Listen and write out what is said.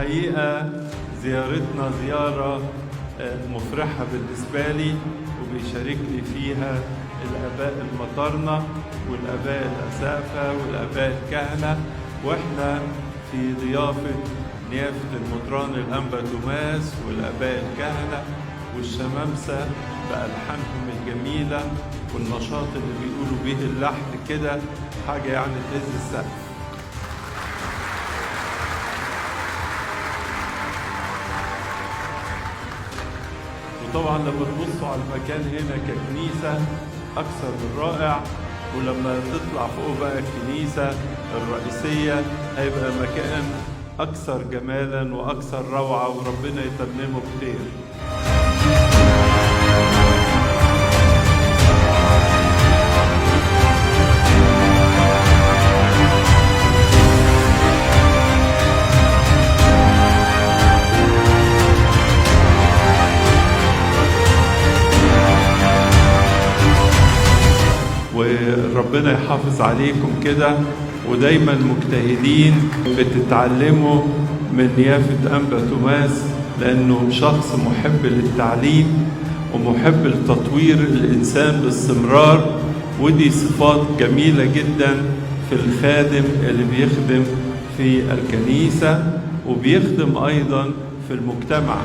الحقيقة زيارتنا زيارة مفرحة بالنسبة لي، وبيشاركني فيها الآباء المطارنة والآباء الأسافة والآباء الكهنة، وإحنا في ضيافة نيافة المطران الأنبا توماس والآباء الكهنة والشمامسة بألحانهم الجميلة والنشاط اللي بيقولوا به اللحن كده، حاجة يعني تهز السقف. وطبعا لما تبصوا على المكان هنا ككنيسة أكثر من رائع، ولما تطلع فوق بقى الكنيسة الرئيسية هيبقى مكان أكثر جمالا وأكثر روعة، وربنا يتممه بخير. وربنا يحافظ عليكم كده، ودايما مجتهدين بتتعلموا من نيافة أنبا توماس، لأنه شخص محب للتعليم ومحب لتطوير الإنسان باستمرار، ودي صفات جميلة جدا في الخادم اللي بيخدم في الكنيسة وبيخدم أيضا في المجتمع.